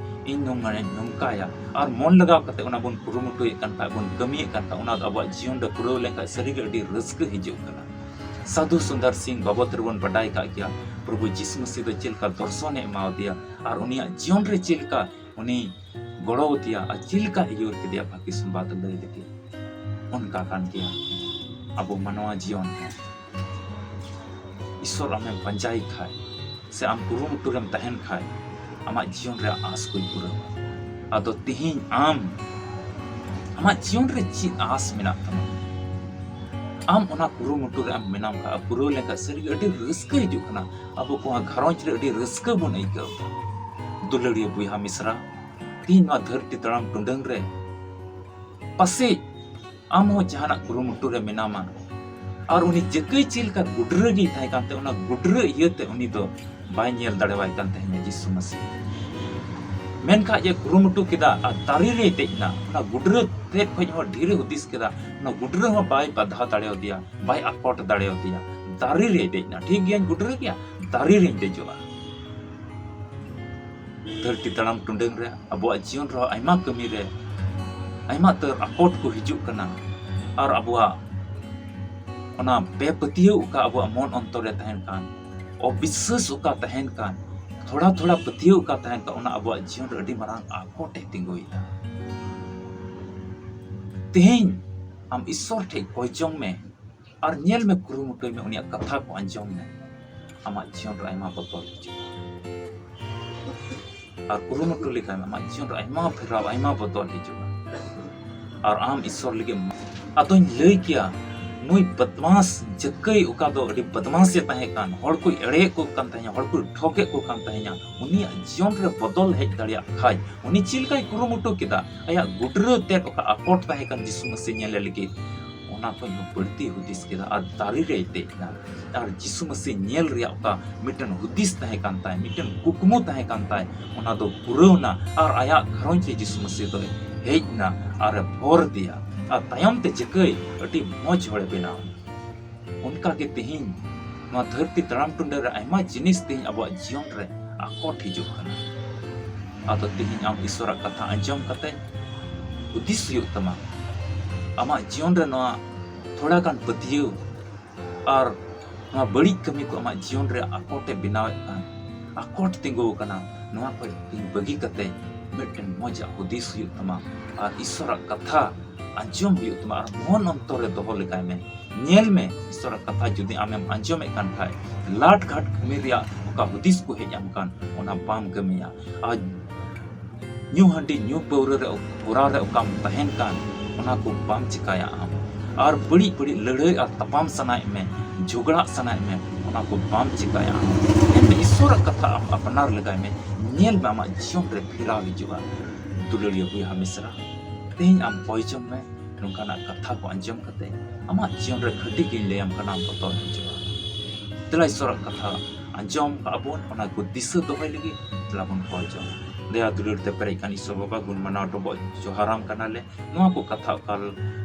ᱤᱧ ᱱᱚᱣᱟᱧ ᱱᱚᱝᱠᱟᱭᱟ", ᱟᱨ ᱢᱚᱱ ᱞᱟᱜᱟᱣ ᱠᱟᱛᱮ ᱚᱱᱟ ᱵᱚᱱ ᱠᱩᱨᱩᱢᱩᱴᱩᱭᱮᱫ ᱠᱟᱱ ᱠᱷᱟᱡ, ᱵᱚᱱ ᱠᱟᱹᱢᱤᱭᱮᱫ ᱠᱟᱱ ᱠᱷᱟᱡ, ᱚᱱᱟ ᱫᱚ ᱟᱵᱚᱣᱟᱜ ᱡᱤᱭᱚᱱ ᱨᱮ ᱯᱩᱨᱟᱹᱣ ᱞᱮᱱᱠᱷᱟᱡ ᱥᱟᱹᱨᱤᱜᱮ ᱟᱹᱰᱤ ᱨᱟᱹᱥᱠᱟᱹ ᱦᱤᱡᱩᱜ ᱠᱟᱱᱟ᱾ ᱥᱟᱫᱷᱩ ᱥᱩᱱᱫᱚᱨ ᱥᱤᱝ ᱵᱟᱵᱚᱫ ᱨᱮᱵᱚᱱ ᱵᱟᱰᱟᱭ ᱠᱟᱜ ᱜᱮᱭᱟ, ᱯᱨᱚᱵᱷᱩ ᱡᱤᱥᱩ ᱢᱟᱹᱥᱤ ᱫᱚ ᱪᱮᱫ ᱞᱮᱠᱟ ᱫᱚᱨᱥᱚᱱᱮ ᱮᱢᱟᱣᱟᱫᱮᱭᱟ ᱟᱨ ᱩᱱᱤᱭᱟᱜ ᱡᱤᱭᱚᱱ ᱨᱮ ᱪᱮᱫ ᱞᱮᱠᱟ ᱩᱱᱤ ᱜᱚᱲᱚ ᱟᱫᱮᱭᱟ ᱟᱨ ᱪᱮᱫ ᱞᱮᱠᱟ ᱟᱹᱭᱩᱨ ᱠᱮᱫᱮᱭᱟ ᱵᱷᱟᱹᱜᱤ ᱥᱚᱢᱵᱟᱫ ᱞᱟᱹᱭ ᱞᱟᱹᱜᱤᱫ᱾ ᱚᱱᱠᱟ ᱠᱟᱱ ᱜᱮᱭᱟ ᱟᱵᱚ ᱢᱟᱱᱣᱟ ᱡᱤᱭᱚᱱ ᱦᱚᱸ᱾ ᱤᱥᱥᱚᱨ ᱟᱢᱮᱢ ᱯᱟᱸᱡᱟᱭ ᱠᱷᱟᱡ ᱥᱮ ᱟᱢ ᱠᱩᱨᱩᱢᱩᱴᱩ ᱨᱮᱢ ᱛᱟᱦᱮᱱ ᱠᱷᱟᱡ, ᱟᱢᱟᱜ ᱡᱤᱭᱚᱱ ᱨᱮᱭᱟᱜ ᱟᱸᱥ ᱠᱚᱭ ᱯᱩᱨᱟᱹᱣᱟ᱾ ᱟᱫᱚ ᱛᱤᱦᱤᱧ ᱟᱢ ᱟᱢᱟᱜ ᱡᱤᱭᱚᱱ ᱨᱮ ᱪᱮᱫ ᱟᱸᱥ ᱢᱮᱱᱟᱜ ᱛᱟᱢᱟ? ᱟᱢ ᱚᱱᱟ ᱠᱩᱨᱩᱢᱩᱴᱩ ᱨᱮ ᱟᱢ ᱢᱮᱱᱟᱢ ᱠᱷᱟᱱ, ᱯᱩᱨᱟᱹᱣ ᱞᱮᱱᱠᱷᱟᱱ ᱥᱟᱹᱨᱤᱜᱮ ᱟᱹᱰᱤ ᱨᱟᱹᱥᱠᱟᱹ ᱦᱤᱡᱩᱜ ᱠᱟᱱᱟ᱾ ᱟᱵᱚ ᱠᱚᱣᱟᱜ ᱜᱷᱟᱨᱚᱸᱡᱽ ᱨᱮ ᱟᱹᱰᱤ ᱨᱟᱹᱥᱠᱟᱹ ᱵᱚᱱ ᱟᱹᱭᱠᱟᱹᱣ ᱮᱫᱟ᱾ ᱫᱩᱞᱟᱹᱲᱤᱭᱟᱹ ᱵᱚᱭᱦᱟ ᱢᱤᱥᱨᱟ, ᱛᱤᱦᱤᱧ ᱱᱚᱣᱟ ᱫᱷᱟᱹᱨᱛᱤ ᱛᱟᱲᱟᱢ ᱴᱩᱰᱟᱹᱝ ᱨᱮ ᱯᱟᱥᱮᱡ ᱟᱢ ᱦᱚᱸ ᱡᱟᱦᱟᱱᱟᱜ ᱠᱩᱨᱩᱢᱩᱴᱩ ᱨᱮ ᱢᱮᱱᱟᱢᱟ, ᱟᱨ ᱩᱱᱤ ᱡᱟᱹᱠᱟᱹᱭ ᱪᱮᱫ ᱞᱮᱠᱟ ᱜᱩᱰᱨᱟᱹ ᱜᱮᱭ ᱛᱟᱦᱮᱸ ᱠᱟᱱ ᱛᱮ, ᱚᱱᱟ ᱜᱩᱰᱨᱟᱹ ᱤᱭᱟᱹᱛᱮ ᱩᱱᱤ ᱫᱚ ᱵᱟᱭ ᱧᱮᱞ ᱫᱟᱲᱮᱣᱟᱭ ᱠᱟᱱ ᱛᱟᱦᱮᱸᱱᱟ ᱡᱤᱥᱩ ᱢᱟᱹᱥᱤ᱾ ᱢᱮᱱᱠᱷᱟᱱ ᱡᱮ ᱠᱩᱨᱩᱢᱩᱴᱩ ᱠᱮᱫᱟ ᱟᱨ ᱫᱟᱨᱮ ᱨᱮᱭ ᱫᱮᱡ ᱮᱱᱟ, ᱚᱱᱟ ᱜᱩᱰᱨᱟᱹ ᱛᱮᱫ ᱠᱷᱚᱱ ᱦᱚᱸ ᱰᱷᱮᱨᱮ ᱦᱩᱫᱤᱥ ᱠᱮᱫᱟ, ᱚᱱᱟ ᱜᱩᱰᱨᱟᱹ ᱦᱚᱸ ᱵᱟᱭ ᱵᱟᱫᱷᱟ ᱫᱟᱲᱮᱭᱟᱫᱮᱭᱟ, ᱵᱟᱭ ᱟᱠᱚᱴ ᱫᱟᱲᱮᱭᱟᱫᱮᱭᱟ᱾ ᱫᱟᱨᱮ ᱨᱮᱭ ᱫᱮᱡ ᱮᱱᱟ, ᱴᱷᱤᱠ ᱜᱮᱭᱟᱧ ᱜᱩᱰᱨᱟᱹ ᱜᱮᱭᱟ, ᱫᱟᱨᱮ ᱨᱮᱧ ᱫᱮᱡᱚᱜᱼᱟ᱾ ᱫᱷᱟᱹᱨᱛᱤ ᱛᱟᱲᱟᱢ ᱴᱩᱰᱟᱹᱝ ᱨᱮ ᱟᱵᱚᱣᱟᱜ ᱡᱤᱭᱚᱱ ᱨᱮᱦᱚᱸ ᱟᱭᱢᱟ ᱠᱟᱹᱢᱤ ᱨᱮ ᱟᱭᱢᱟ ᱩᱛᱟᱹᱨ ᱟᱠᱚᱴ ᱠᱚ ᱦᱤᱡᱩᱜ ᱠᱟᱱᱟ, ᱟᱨ ᱟᱵᱚᱣᱟᱜ ᱚᱱᱟ ᱵᱮᱯᱟᱹᱛᱭᱟᱹᱣ ᱚᱠᱟ ᱟᱵᱚᱣᱟᱜ ᱢᱚᱱ ᱚᱱᱛᱚᱨ ᱨᱮ ᱛᱟᱦᱮᱱ ᱠᱟᱱ, ᱚᱵᱤᱥᱥᱟᱹᱥ ᱚᱠᱟ ᱛᱟᱦᱮᱱ ᱠᱟᱱ, ᱛᱷᱚᱲᱟ ᱛᱷᱚᱲᱟ ᱯᱟᱹᱛᱭᱟᱹᱣ ᱚᱠᱟ ᱛᱟᱦᱮᱱ ᱠᱟᱱ, ᱚᱱᱟ ᱟᱵᱚᱣᱟᱜ ᱡᱤᱭᱚᱱ ᱨᱮ ᱟᱹᱰᱤ ᱢᱟᱨᱟᱝ ᱟᱠᱚᱴ ᱮ ᱛᱤᱸᱜᱩᱭᱮᱫᱟ᱾ ᱛᱮᱦᱮᱧ ᱟᱢ ᱤᱥᱥᱚᱨ ᱴᱷᱮᱱ ᱠᱚᱭ ᱡᱚᱝ ᱢᱮ, ᱟᱨ ᱧᱮᱞ ᱢᱮ, ᱠᱩᱨᱩᱢᱩᱴᱩᱭ ᱢᱮ, ᱩᱱᱤᱭᱟᱜ ᱠᱟᱛᱷᱟ ᱠᱚ ᱟᱸᱡᱚᱢ ᱢᱮ᱾ ᱟᱢᱟᱜ ᱡᱤᱭᱚᱱ ᱨᱮ ᱟᱭᱢᱟ ᱵᱚᱫᱚᱞ ᱦᱤᱡᱩᱜᱼᱟ᱾ ᱟᱨ ᱠᱩᱨᱩᱢᱩᱴᱩ ᱞᱮᱠᱷᱟᱱ ᱟᱢᱟᱜ ᱡᱤᱭᱚᱱ ᱨᱮ ᱟᱭᱢᱟ ᱯᱷᱮᱨᱟᱣ, ᱟᱭᱢᱟ ᱵᱚᱫᱚᱞ ᱦᱤᱡᱩᱜᱼᱟ᱾ ᱟᱨ ᱟᱢ ᱤᱥᱥᱚᱨ ᱞᱟᱹᱜᱤᱫ ᱮᱢ, ᱟᱫᱚᱧ ᱞᱟᱹᱭ ᱠᱮᱭᱟ, ᱱᱩᱭ ᱵᱚᱫᱢᱟᱥ ᱡᱟᱹᱠᱟᱹᱭ ᱚᱠᱟ ᱫᱚ ᱟᱹᱰᱤ ᱵᱚᱫᱢᱟᱥ ᱮ ᱛᱟᱦᱮᱸ ᱠᱟᱱ, ᱦᱚᱲ ᱠᱚ ᱮᱲᱮᱭᱮᱫ ᱠᱚ ᱠᱟᱱ ᱛᱟᱦᱮᱸᱱᱟ, ᱦᱚᱲ ᱠᱚ ᱴᱷᱚᱠᱮᱫ ᱠᱚ ᱠᱟᱱ ᱛᱟᱦᱮᱸᱱᱟ, ᱩᱱᱤᱭᱟᱜ ᱡᱤᱭᱚᱱ ᱨᱮ ᱵᱚᱫᱚᱞ ᱦᱮᱡ ᱫᱟᱲᱮᱭᱟᱜ ᱠᱷᱟᱡ, ᱩᱱᱤ ᱪᱮᱫ ᱞᱮᱠᱟᱭ ᱠᱩᱨᱩᱢᱩᱴᱩ ᱠᱮᱫᱟ, ᱟᱭᱟᱜ ᱜᱩᱰᱨᱟᱹ ᱛᱮᱫ ᱚᱠᱟ ᱟᱠᱚᱴ ᱛᱟᱦᱮᱸ ᱠᱟᱱ ᱡᱤᱥᱩ ᱢᱟᱹᱥᱤ ᱧᱮᱞᱮ ᱞᱟᱹᱜᱤᱫ, ᱚᱱᱟ ᱠᱷᱚᱱ ᱦᱚᱸ ᱵᱟᱹᱲᱛᱤ ᱦᱩᱫᱤᱥ ᱠᱮᱫᱟ ᱟᱨ ᱫᱟᱨᱮ ᱨᱮᱭ ᱫᱮᱡ ᱮᱱᱟ᱾ ᱟᱨ ᱡᱤᱥᱩ ᱢᱟᱹᱥᱤ ᱧᱮᱞ ᱨᱮᱭᱟᱜ ᱚᱠᱟ ᱢᱤᱫᱴᱮᱱ ᱦᱩᱫᱤᱥ ᱛᱟᱦᱮᱸ ᱠᱟᱱ ᱛᱟᱭ, ᱢᱤᱫᱴᱮᱱ ᱠᱩᱠᱢᱩ ᱛᱟᱦᱮᱸ ᱠᱟᱱ ᱛᱟᱭ, ᱚᱱᱟ ᱫᱚ ᱯᱩᱨᱟᱹᱣ ᱮᱱᱟ᱾ ᱟᱨ ᱟᱭᱟᱜ ᱜᱷᱟᱨᱚᱸᱡᱽ ᱨᱮ ᱡᱤᱥᱩ ᱢᱟᱹᱥᱤ ᱫᱚᱭ ᱦᱮᱡ ᱮᱱᱟ ᱟᱨ ᱮ ᱵᱷᱚᱨ ᱤᱫᱤᱭᱟ᱾ ᱟᱨ ᱛᱟᱭᱚᱢ ᱛᱮ ᱡᱟᱹᱠᱟᱹᱭ ᱟᱹᱰᱤ ᱢᱚᱡᱽ ᱦᱚᱲᱮ ᱵᱮᱱᱟᱣ ᱮᱱᱟ᱾ ᱚᱱᱠᱟ ᱜᱮ ᱛᱮᱦᱮᱧ ᱱᱚᱣᱟ ᱫᱷᱟᱹᱨᱛᱤ ᱛᱟᱲᱟᱢ ᱴᱩᱰᱟᱹ ᱨᱮ ᱟᱭᱢᱟ ᱡᱤᱱᱤᱥ ᱛᱮᱦᱮᱧ ᱟᱵᱚᱣᱟᱜ ᱡᱤᱭᱚᱱ ᱨᱮ ᱟᱠᱚᱴ ᱦᱤᱡᱩᱜ ᱠᱟᱱᱟ᱾ ᱟᱫᱚ ᱛᱮᱦᱮᱧ ᱟᱢ ᱤᱥᱚᱨᱟᱜ ᱠᱟᱛᱷᱟ ᱟᱸᱡᱚᱢ ᱠᱟᱛᱮ ᱦᱩᱫᱤᱥ ᱦᱩᱭᱩᱜ ᱛᱟᱢᱟ᱾ ᱟᱢᱟᱜ ᱡᱤᱭᱚᱱ ᱨᱮ ᱱᱚᱣᱟ ᱛᱷᱚᱲᱟ ᱜᱟᱱ ᱯᱟᱹᱛᱭᱟᱹᱣ ᱟᱨ ᱱᱚᱣᱟ ᱵᱟᱹᱲᱤᱡ ᱠᱟᱹᱢᱤ ᱠᱚ ᱟᱢᱟᱜ ᱡᱤᱭᱚᱱ ᱨᱮ ᱟᱠᱚᱴ ᱮ ᱵᱮᱱᱟᱣᱮᱫ ᱠᱟᱱ, ᱟᱠᱚᱴ ᱛᱤᱸᱜᱩ ᱟᱠᱟᱱᱟ, ᱱᱚᱣᱟ ᱠᱚ ᱛᱮᱦᱮᱧ ᱵᱟᱹᱜᱤ ᱠᱟᱛᱮ ᱢᱤᱫᱴᱮᱱ ᱢᱚᱡᱟᱜ ᱦᱩᱫᱤᱥ ᱦᱩᱭᱩᱜ ᱛᱟᱢᱟ ᱟᱨ ᱤᱥᱚᱨᱟᱜ ᱠᱟᱛᱷᱟ ᱟᱸᱡᱚᱢ ᱦᱩᱭᱩᱜ ᱛᱟᱢᱟ ᱟᱨ ᱢᱚᱱ ᱚᱱᱛᱚᱨ ᱨᱮ ᱫᱚᱦᱚ ᱞᱮᱠᱟᱭ ᱢᱮ᱾ ᱧᱮᱞ ᱢᱮ, ᱤᱥᱚᱨᱟᱜ ᱠᱟᱛᱷᱟ ᱡᱩᱫᱤ ᱟᱢᱮᱢ ᱟᱸᱡᱚᱢᱮᱫ ᱠᱟᱱ ᱠᱷᱟᱡ, ᱞᱟᱴ ᱜᱷᱟᱴ ᱠᱟᱹᱢᱤ ᱨᱮᱭᱟᱜ ᱚᱠᱟ ᱦᱩᱫᱤᱥ ᱠᱚ ᱦᱮᱡ ᱟᱢ ᱠᱟᱱ, ᱚᱱᱟ ᱵᱟᱢ ᱠᱟᱹᱢᱤᱭᱟ᱾ ᱟᱨ ᱧᱩ ᱦᱟᱺᱰᱤ, ᱧᱩ ᱯᱟᱹᱣᱨᱟᱹ ᱨᱮ ᱦᱚᱨᱟ ᱨᱮ ᱚᱠᱟᱢ ᱛᱟᱦᱮᱱ ᱠᱟᱱ, ᱚᱱᱟ ᱠᱚ ᱵᱟᱢ ᱪᱤᱠᱟᱹᱭᱟ ᱟᱢ᱾ ᱟᱨ ᱵᱟᱹᱲᱤᱡ ᱵᱟᱹᱲᱤᱡ ᱞᱟᱹᱲᱦᱟᱹᱭ ᱟᱨ ᱛᱟᱯᱟᱢ ᱥᱟᱱᱟᱭᱮᱫ ᱢᱮ, ᱡᱷᱚᱜᱽᱲᱟᱜ ᱥᱟᱱᱟᱭᱮᱫ ᱢᱮ, ᱚᱱᱟ ᱠᱚ ᱵᱟᱢ ᱪᱤᱠᱟᱹᱭᱟ ᱟᱢ᱾ ᱮᱱᱛᱮ ᱤᱥᱥᱚᱨᱟᱜ ᱠᱟᱛᱷᱟ ᱟᱢ ᱟᱯᱱᱟᱨ ᱞᱮᱜᱟᱭ ᱢᱮ, ᱧᱮᱞ ᱢᱮ ᱟᱢᱟᱜ ᱡᱤᱭᱚᱱ ᱨᱮ ᱯᱷᱮᱨᱟᱣ ᱦᱤᱡᱩᱜᱼᱟ᱾ ᱫᱩᱞᱟᱹᱲᱤᱭᱟᱹ ᱵᱚᱭᱦᱟ ᱢᱤᱥᱨᱟ, ᱛᱮᱦᱮᱧ ᱟᱢ ᱠᱚᱭ ᱡᱚᱝ ᱢᱮ, ᱱᱚᱝᱠᱟᱱᱟᱜ ᱠᱟᱛᱷᱟ ᱠᱚ ᱟᱸᱡᱚᱢ ᱠᱟᱛᱮ ᱟᱢᱟᱜ ᱡᱤᱭᱚᱱ ᱨᱮ ᱠᱷᱟᱹᱴᱤ ᱜᱤᱧ ᱞᱟᱹᱭᱟᱢ ᱠᱟᱱᱟ, ᱵᱚᱫᱚᱞ ᱦᱤᱡᱩᱜᱼᱟ᱾ ᱫᱮᱞᱟ ᱤᱥᱥᱚᱨᱟᱜ ᱠᱟᱛᱷᱟ ᱟᱸᱡᱚᱢ ᱠᱟᱜ ᱵᱚᱱ, ᱚᱱᱟ ᱠᱚ ᱫᱤᱥᱟᱹ ᱫᱚᱦᱚᱭ ᱞᱟᱹᱜᱤᱫ ᱫᱮᱞᱟ ᱵᱚᱱ ᱠᱚᱭ ᱡᱚᱝᱟ᱾ ᱫᱟᱭᱟ ᱫᱩᱞᱟᱹᱲ ᱛᱮ ᱯᱮᱨᱮᱡ ᱠᱟᱱ ᱤᱥᱥᱚᱨ ᱵᱟᱵᱟ, ᱜᱩᱱ ᱢᱟᱱᱟᱣ ᱰᱚᱵᱚᱜ ᱡᱚᱦᱟᱨᱟᱢ ᱠᱟᱱᱟᱞᱮ᱾ ᱱᱚᱣᱟ ᱠᱚ ᱠᱟᱛᱷᱟ ᱚᱠᱟ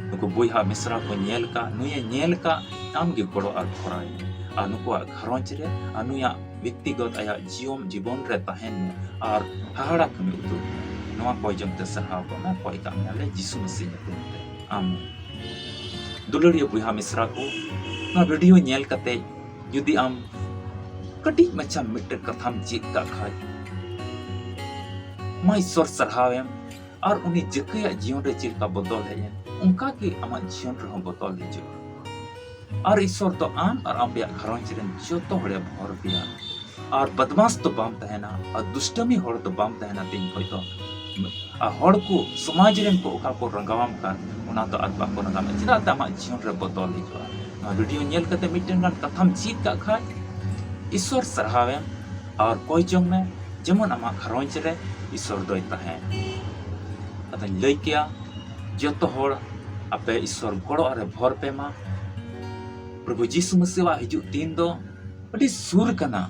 ᱱᱩᱠᱩ ᱵᱚᱭᱦᱟ ᱢᱤᱥᱨᱟ ᱠᱚ ᱧᱮᱞ ᱠᱟᱜ, ᱱᱩᱭᱮ ᱧᱮᱞ ᱠᱟᱜ, ᱟᱢ ᱜᱮ ᱜᱚᱲᱚ ᱟᱨ ᱠᱷᱚᱨᱟᱭ ᱢᱮ᱾ ᱟᱨ ᱱᱩᱠᱩᱣᱟᱜ ᱜᱷᱟᱨᱚᱸᱡᱽ ᱨᱮ ᱟᱨ ᱱᱩᱭᱟᱜ ᱵᱮᱠᱛᱤᱜᱚᱛ ᱟᱭᱟᱜ ᱡᱤᱭᱚᱱ ᱡᱤᱵᱚᱱ ᱨᱮ ᱛᱟᱦᱮᱱ ᱢᱮ ᱟᱨ ᱦᱟᱦᱟᱲᱟ ᱠᱟᱹᱢᱤ ᱩᱫᱩᱜ ᱢᱮ᱾ ᱱᱚᱣᱟ ᱠᱚᱭ ᱡᱚᱝ ᱛᱮ ᱥᱟᱨᱦᱟᱣ ᱠᱚ ᱢᱮ, ᱠᱚᱭ ᱠᱟᱜ ᱢᱮᱭᱟᱞᱮ ᱡᱤᱥᱩ ᱢᱟᱹᱥᱤ ᱧᱩᱛᱩᱢ ᱛᱮ᱾ ᱟᱢᱮᱱ᱾ ᱫᱩᱞᱟᱹᱲᱤᱭᱟᱹ ᱵᱚᱭᱦᱟ ᱢᱤᱥᱨᱟ ᱠᱚ, ᱱᱚᱣᱟ ᱵᱷᱤᱰᱤᱭᱳ ᱧᱮᱞ ᱠᱟᱛᱮ ᱡᱩᱫᱤ ᱟᱢ ᱠᱟᱹᱴᱤᱡ ᱢᱟᱪᱷᱟ ᱢᱤᱫᱴᱮᱱ ᱠᱟᱛᱷᱟᱢ ᱪᱮᱫ ᱠᱟᱜ ᱠᱷᱟᱡ, ᱢᱟ ᱤᱥᱥᱚᱨ ᱥᱟᱨᱦᱟᱣ ᱮᱢ᱾ ᱟᱨ ᱩᱱᱤ ᱡᱟᱹᱠᱟᱹᱭᱟᱜ ᱡᱤᱭᱚᱱ ᱨᱮ ᱪᱮᱫ ᱞᱮᱠᱟ ᱵᱚᱫᱚᱞ ᱦᱮᱡ ᱮᱱ, ᱚᱱᱠᱟ ᱜᱮ ᱟᱢᱟᱜ ᱡᱤᱭᱚᱱ ᱨᱮᱦᱚᱸ ᱵᱚᱫᱚᱞ ᱦᱤᱡᱩᱜᱼᱟ᱾ ᱟᱨ ᱤᱥᱥᱚᱨ ᱫᱚ ᱟᱢ ᱟᱨ ᱟᱯᱮᱭᱟᱜ ᱜᱷᱟᱨᱚᱸᱡᱽ ᱨᱮᱱ ᱡᱚᱛᱚ ᱦᱚᱲᱮ ᱵᱷᱚᱨ ᱯᱮᱭᱟ᱾ ᱟᱨ ᱵᱟᱫᱢᱟᱥ ᱫᱚ ᱵᱟᱢ ᱛᱟᱦᱮᱱᱟ, ᱟᱨ ᱫᱩᱥᱴᱟᱢᱤ ᱦᱚᱲ ᱫᱚ ᱵᱟᱢ ᱛᱟᱦᱮᱱᱟ ᱛᱮᱦᱮᱧ ᱠᱷᱚᱡ ᱫᱚ᱾ ᱟᱨ ᱦᱚᱲ ᱠᱚ, ᱥᱚᱢᱟᱡᱽ ᱨᱮᱱ ᱠᱚ ᱚᱠᱟ ᱠᱚ ᱨᱟᱸᱜᱟᱣᱟᱢ ᱠᱟᱱ, ᱚᱱᱟ ᱫᱚ ᱟᱨ ᱵᱟᱠᱚ ᱨᱟᱸᱜᱟᱣ ᱢᱮᱭᱟ᱾ ᱪᱮᱫᱟᱜ ᱛᱮ ᱟᱢᱟᱜ ᱡᱤᱭᱚᱱ ᱨᱮ ᱵᱚᱫᱚᱞ ᱦᱤᱡᱩᱜᱼᱟ᱾ ᱱᱚᱣᱟ ᱵᱷᱤᱰᱤᱭᱳ ᱧᱮᱞ ᱠᱟᱛᱮ ᱢᱤᱫᱴᱮᱱ ᱜᱟᱱ ᱠᱟᱛᱷᱟᱢ ᱪᱮᱫ ᱠᱟᱜ ᱠᱷᱟᱡ, ᱤᱥᱥᱚᱨ ᱥᱟᱨᱦᱟᱣ ᱮᱢ ᱟᱨ ᱠᱚᱭ ᱡᱚᱝ ᱢᱮ, ᱡᱮᱢᱚᱱ ᱟᱢᱟᱜ ᱜᱷᱟᱨᱚᱸᱡᱽ ᱨᱮ ᱤᱥᱥᱚᱨ ᱫᱚᱭ ᱛᱟᱦᱮᱱ᱾ ᱟᱫᱚᱧ ᱞᱟᱹᱭ ᱠᱮᱭᱟ, ᱡᱚᱛᱚ ᱦᱚᱲ ᱟᱯᱮ ᱤᱥᱥᱚᱨ ᱜᱚᱲᱚ ᱨᱮ ᱵᱷᱚᱨ ᱯᱮ ᱢᱟ᱾ ᱯᱨᱚᱵᱷᱩ ᱡᱤᱥᱩ ᱢᱟᱹᱥᱤᱣᱟᱜ ᱦᱤᱡᱩᱜ ᱫᱤᱱ ᱫᱚ ᱟᱹᱰᱤ ᱥᱩᱨ ᱠᱟᱱᱟ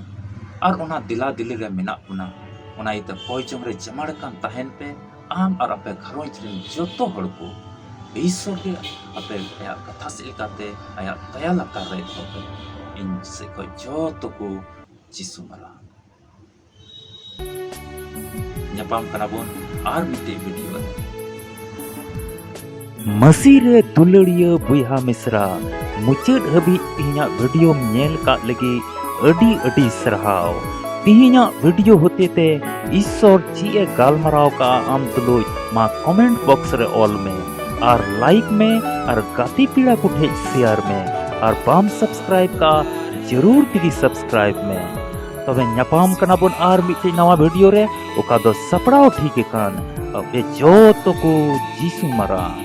ᱟᱨ ᱚᱱᱟ ᱫᱮᱞᱟ ᱫᱮᱞᱤ ᱨᱮ ᱢᱮᱱᱟᱜ ᱵᱚᱱᱟ᱾ ᱚᱱᱟ ᱤᱭᱟᱹᱛᱮ ᱠᱚᱭ ᱡᱚᱝ ᱨᱮ ᱡᱟᱢᱟᱲ ᱟᱠᱟᱱ ᱛᱟᱦᱮᱱ ᱯᱮ, ᱟᱢ ᱟᱨ ᱟᱯᱮ ᱜᱷᱟᱨᱚᱸᱡᱽ ᱨᱮᱱ ᱡᱚᱛᱚ ᱦᱚᱲ ᱠᱚ᱾ ᱤᱥᱥᱚᱨ ᱜᱮ ᱟᱯᱮ ᱟᱭᱟᱜ ᱠᱟᱛᱷᱟ ᱥᱮᱫ ᱞᱮᱠᱟᱛᱮ ᱟᱭᱟᱜ ᱫᱟᱭᱟ ᱞᱟᱛᱟᱨ ᱨᱮ ᱫᱚᱦᱚ ᱯᱮ᱾ ᱤᱧ ᱥᱮᱫ ᱠᱷᱚᱡ ᱡᱚᱛᱚ ᱠᱚ ᱡᱤᱥᱩ ᱢᱟᱨᱟᱝ᱾ ᱧᱟᱯᱟᱢ ᱠᱟᱱᱟ ᱵᱚᱱ ᱟᱨ ᱢᱤᱫᱴᱮᱡ ᱵᱷᱤᱰᱤᱭᱳ ᱨᱮ᱾ ᱢᱟᱹᱥᱤ ᱨᱮ ᱫᱩᱞᱟᱹᱲᱤᱭᱟᱹ ᱵᱚᱭᱦᱟ ᱢᱤᱥᱨᱟ, ᱢᱩᱪᱟᱹᱫ ᱦᱟᱹᱵᱤᱡ ᱤᱧᱟᱹᱜ ᱵᱷᱤᱰᱤᱭᱳᱢ ᱧᱮᱞ ᱠᱟᱜ ᱞᱟᱹᱜᱤᱫ ᱟᱹᱰᱤ ᱟᱹᱰᱤ ᱥᱟᱨᱦᱟᱣ᱾ ᱛᱤᱦᱤᱧᱟᱜ ᱵᱷᱤᱰᱤᱭᱳ ᱦᱚᱛᱮᱛᱮ ᱤᱥᱥᱚᱨ ᱪᱮᱫ ᱮ ᱜᱟᱞᱢᱟᱨᱟᱣ ᱠᱟᱜᱼᱟ ᱟᱢ ᱛᱩᱞᱩᱡ, ᱢᱟ ᱠᱚᱢᱮᱱᱴ ᱵᱚᱠᱥ ᱨᱮ ᱚᱞ ᱢᱮ ᱟᱨ ᱞᱟᱭᱤᱠ ᱢᱮ ᱟᱨ ᱜᱟᱛᱮ ᱯᱮᱲᱟ ᱠᱚ ᱴᱷᱮᱡ ᱥᱮᱭᱟᱨ ᱢᱮ᱾ ᱟᱨ ᱵᱟᱢ ᱥᱟᱵᱥᱠᱨᱟᱭᱤᱵ ᱠᱟᱜᱼᱟ, ᱡᱟᱹᱨᱩᱲ ᱛᱮᱜᱮ ᱥᱟᱵᱥᱠᱨᱟᱭᱤᱵ ᱢᱮ᱾ ᱛᱚᱵᱮ ᱧᱟᱯᱟᱢ ᱠᱟᱱᱟ ᱵᱚᱱ ᱟᱨ ᱢᱤᱫᱴᱮᱡ ᱱᱟᱣᱟ ᱵᱷᱤᱰᱤᱭᱳ ᱨᱮ, ᱚᱠᱟ ᱫᱚ ᱥᱟᱯᱲᱟᱣ ᱴᱷᱤᱠ ᱟᱠᱟᱱ ᱟᱯᱮ ᱡᱚᱛᱚ ᱠᱚ ᱡᱤᱥᱩ ᱢᱟᱨᱟᱝ᱾